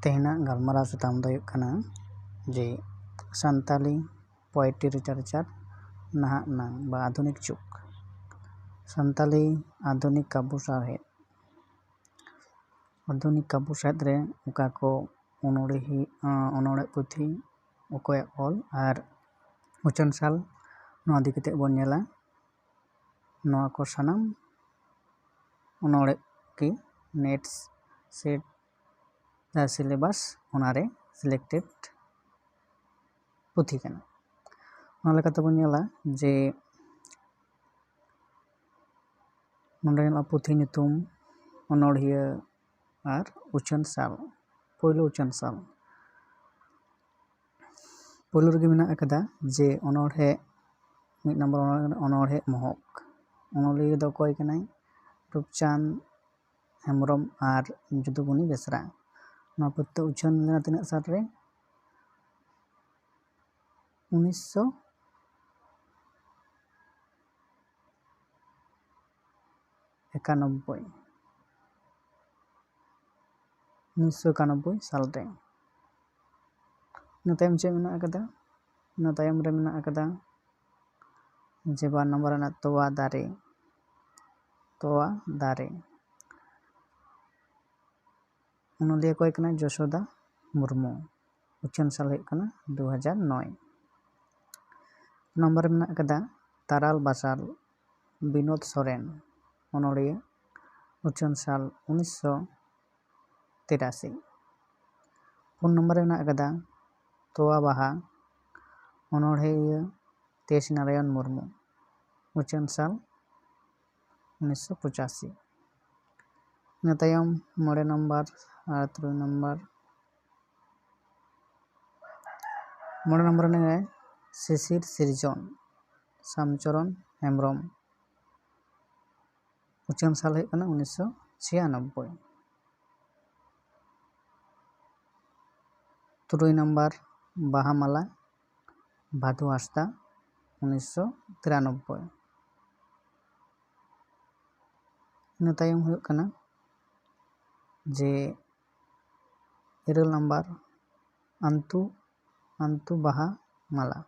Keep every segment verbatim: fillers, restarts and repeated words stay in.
ᱛᱮᱦᱮᱧᱟᱜ ᱜᱟᱞᱢᱟᱨᱟᱣ ᱥᱟᱛᱟᱢ ᱫᱚ ᱦᱩᱭᱩᱜ ᱠᱟᱱᱟ ᱡᱮ ᱥᱟᱱᱛᱟᱞᱤ poetry literature ᱱᱟᱦᱟᱜ ᱱᱟᱝ ᱵᱟ ᱟᱫᱷᱩᱱᱤᱠ ᱡᱩᱜᱽ᱾ ᱥᱟᱱᱛᱟᱞᱤ ᱟᱫᱷᱩᱱᱤᱠ ᱠᱟᱵᱽᱵᱚ ᱥᱟᱶᱦᱮᱫ᱾ ᱟᱫᱷᱩᱱᱤᱠ ᱠᱟᱵᱽᱵᱚ ᱥᱟᱶᱦᱮᱫ ᱨᱮ ᱚᱠᱟ ᱠᱚ ᱚᱱᱚᱬᱦᱮ, ᱟᱸ, ᱚᱱᱚᱬᱦᱮ ᱯᱩᱛᱷᱤ, ᱚᱠᱚᱭᱟᱜ ᱚᱞ ᱟᱨ ᱩᱪᱷᱟᱹᱱ ᱥᱟᱞ, ᱱᱚᱣᱟ ᱤᱫᱤ ᱠᱟᱛᱮ ᱵᱚᱱ ᱧᱮᱞᱟ᱾ ᱱᱚᱣᱟ ᱠᱚ ᱥᱟᱱᱟᱢ ᱚᱱᱚᱬᱦᱮ ᱜᱮ NET SET syllabus ᱚᱱᱟᱨᱮ selected ᱯᱩᱛᱷᱤ ᱠᱟᱱᱟ᱾ ᱚᱱᱟ ᱞᱮᱠᱟᱛᱮ ᱵᱚᱱ ᱧᱮᱞᱟ ᱡᱮ ᱱᱚᱰᱮ ᱧᱮᱞᱚᱜᱼᱟ ᱯᱩᱛᱷᱤ ᱧᱩᱛᱩᱢ, ᱚᱱᱚᱬᱦᱤᱭᱟᱹ ᱟᱨ ᱩᱪᱷᱟᱹᱱ ᱥᱟᱞ᱾ ᱯᱳᱭᱞᱳ ᱩᱪᱷᱟᱹᱱ ᱥᱟᱞ, ᱯᱳᱭᱞᱳ ᱨᱮᱜᱮ ᱢᱮᱱᱟᱜ ᱟᱠᱟᱫᱟ ᱡᱮ ᱚᱱᱚᱬᱦᱮ, ᱢᱤᱫ ᱱᱚᱢᱵᱚᱨ ᱚᱱᱚᱬᱦᱮ, ᱚᱱᱚᱬᱦᱮ ᱢᱚᱦᱚᱠ᱾ ᱚᱱᱚᱞᱤᱭᱟᱹ ᱫᱚ ᱚᱠᱚᱭ ᱠᱟᱱᱟᱭ? ᱨᱩᱯᱪᱟᱸᱫᱽ ᱦᱮᱢᱵᱨᱚᱢ ᱟᱨ ᱡᱩᱫᱩᱢᱚᱱᱤ ᱵᱮᱥᱨᱟ᱾ ᱱᱚᱣᱟ ᱯᱩᱛᱷᱤ ᱫᱚ ᱩᱪᱷᱟᱹᱱ ᱞᱮᱱᱟ ᱛᱤᱱᱟᱹᱜ ᱥᱟᱞ ᱨᱮ? ᱩᱱᱤᱥᱥᱚ ᱮᱠᱟᱱᱚᱵᱵᱳᱭ, ᱩᱱᱤᱥᱥᱚ ᱮᱠᱟᱱᱚᱵᱵᱳᱭ ᱥᱟᱞ ᱨᱮ᱾ ᱤᱱᱟᱹ ᱛᱟᱭᱚᱢ ᱪᱮᱫ ᱢᱮᱱᱟᱜ ᱟᱠᱟᱫᱟ? ᱤᱱᱟᱹ ᱛᱟᱭᱚᱢ ᱨᱮ ᱢᱮᱱᱟᱜ ᱟᱠᱟᱫᱟ ᱡᱮ ᱵᱟᱨ ᱱᱚᱢᱵᱚᱨ ᱨᱮᱱᱟᱜ ᱛᱚᱣᱟ ᱫᱟᱨᱮ, ᱛᱚᱣᱟ ᱫᱟᱨᱮ᱾ ᱚᱱᱚᱞᱤᱭᱟᱹ ᱚᱠᱚᱭ ᱠᱟᱱᱟᱭ? ᱡᱚᱥᱳᱫᱟ ᱢᱩᱨᱢᱩ᱾ ᱩᱪᱷᱟᱹᱱ ᱥᱟᱞ ᱦᱩᱭᱩᱜ ᱠᱟᱱᱟ ᱫᱩ ᱦᱟᱡᱟᱨ ᱱᱚᱭ᱾ ᱱᱚᱢᱵᱚᱨ ᱨᱮ ᱢᱮᱱᱟᱜ ᱟᱠᱟᱫᱟ ᱛᱟᱨᱟᱞ ᱵᱟᱥᱟᱞ, ᱵᱤᱱᱳᱫ ᱥᱚᱨᱮᱱ, ᱚᱱᱚᱞᱤᱭᱟᱹ, ᱩᱪᱷᱟᱹᱱ ᱥᱟᱞ ᱩᱱᱤᱥᱥᱚ ᱛᱤᱨᱟᱥᱤ᱾ ᱯᱩᱱ ᱱᱚᱢᱵᱚᱨ ᱨᱮ ᱢᱮᱱᱟᱜ ᱟᱠᱟᱫᱟ ᱛᱚᱣᱟ ᱵᱟᱦᱟ, ᱚᱱᱚᱬᱦᱮᱭᱟᱹ ᱛᱮᱡᱽ ᱱᱟᱨᱟᱭᱚᱱ ᱢᱩᱨᱢᱩ, ᱩᱪᱷᱟᱹᱱ ᱥᱟᱞ ᱩᱱᱤᱥᱥᱚ ᱯᱚᱸᱪᱟᱥᱤ᱾ ᱤᱱᱟᱹ ᱛᱟᱭᱚᱢ ᱢᱚᱬᱮ ᱱᱚᱢᱵᱚᱨ ᱟᱨ ᱛᱩᱨᱩᱭ ᱱᱚᱢᱵᱚᱨ, ᱢᱚᱬᱮ ᱱᱚᱢᱵᱚᱨ ᱨᱮ ᱢᱮᱱᱟᱭᱟ ᱥᱤᱥᱤᱨ ᱥᱤᱨᱡᱚᱱ, ᱥᱟᱢᱪᱚᱨᱚᱱ ᱦᱮᱢᱵᱨᱚᱢ, ᱩᱪᱷᱟᱹᱱ ᱥᱟᱞ ᱦᱩᱭᱩᱜ ᱠᱟᱱᱟ ᱩᱱᱤᱥᱥᱚ ᱪᱷᱤᱭᱟᱱᱚᱵᱵᱳᱭ᱾ ᱛᱩᱨᱩᱭ ᱱᱟᱢᱵᱟᱨ ᱵᱟᱦᱟ ᱢᱟᱞᱟ, ᱵᱷᱟᱫᱩ ᱦᱟᱸᱥᱫᱟ, ᱩᱱᱤᱥᱥᱚ ᱛᱤᱨᱟᱱᱚᱵᱵᱳᱭ᱾ ᱤᱱᱟᱹ ᱛᱟᱭᱚᱢ ᱦᱩᱭᱩᱜ ᱠᱟᱱᱟ ᱡᱮ ᱤᱨᱟᱹᱞ ᱱᱟᱢᱵᱟᱨ, ᱟᱱᱛᱩ ᱟᱱᱛᱩ ᱵᱟᱦᱟ ᱢᱟᱞᱟ᱾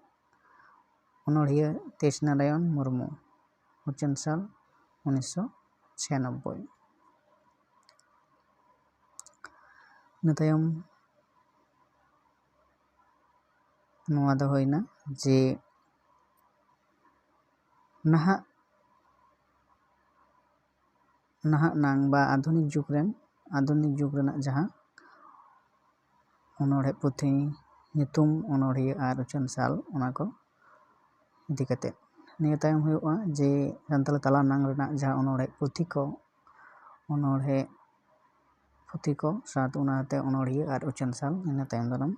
ᱚᱱᱚᱬᱦᱤᱭᱟᱹ ᱛᱮᱡᱽ ᱱᱟᱨᱟᱭᱚᱱ ᱢᱩᱨᱢᱩ, ᱩᱪᱷᱟᱹᱱ ᱥᱟᱞ ᱩᱱᱤᱥᱥᱚ ᱪᱷᱤᱭᱟᱱᱚᱵᱵᱳᱭ᱾ ᱤᱱᱟᱹ ᱛᱟᱭᱚᱢ ᱱᱚᱣᱟ ᱫᱚ ᱦᱩᱭᱱᱟ ᱡᱮ ᱱᱟᱦᱟᱜ ᱱᱟᱦᱟᱜ ᱱᱟᱝ ᱵᱟ ᱟᱫᱷᱩᱱᱤᱠ ᱡᱩᱜᱽ ᱨᱮᱱ, ᱟᱫᱷᱩᱱᱤᱠ ᱡᱩᱜᱽ ᱨᱮᱱᱟᱜ ᱡᱟᱦᱟᱸ ᱚᱱᱚᱬᱦᱮ ᱯᱩᱛᱷᱤ ᱧᱩᱛᱩᱢ, ᱚᱱᱚᱬᱦᱤᱭᱟᱹ ᱟᱨ ᱩᱪᱷᱟᱹᱱ ᱥᱟᱞ, ᱚᱱᱟ ᱠᱚ ᱤᱫᱤ ᱠᱟᱛᱮ᱾ ᱱᱤᱭᱟᱹ ᱛᱟᱭᱚᱢ ᱦᱩᱭᱩᱜᱼᱟ ᱡᱮ ᱥᱟᱱᱛᱟᱲ ᱛᱟᱞᱟ ᱱᱟᱝ ᱨᱮᱱᱟᱜ ᱡᱟᱦᱟᱸ ᱚᱱᱚᱬᱦᱮ ᱯᱩᱛᱷᱤ ᱠᱚ, ᱚᱱᱚᱬᱦᱮ ᱯᱩᱛᱷᱤ ᱠᱚ ᱥᱟᱶᱛᱮ ᱚᱱᱟᱛᱮ ᱚᱱᱚᱬᱦᱤᱭᱟᱹ ᱟᱨ ᱩᱪᱷᱟᱹᱱ ᱥᱟᱞ, ᱤᱱᱟᱹ ᱛᱟᱭᱚᱢ ᱫᱟᱨᱟᱢ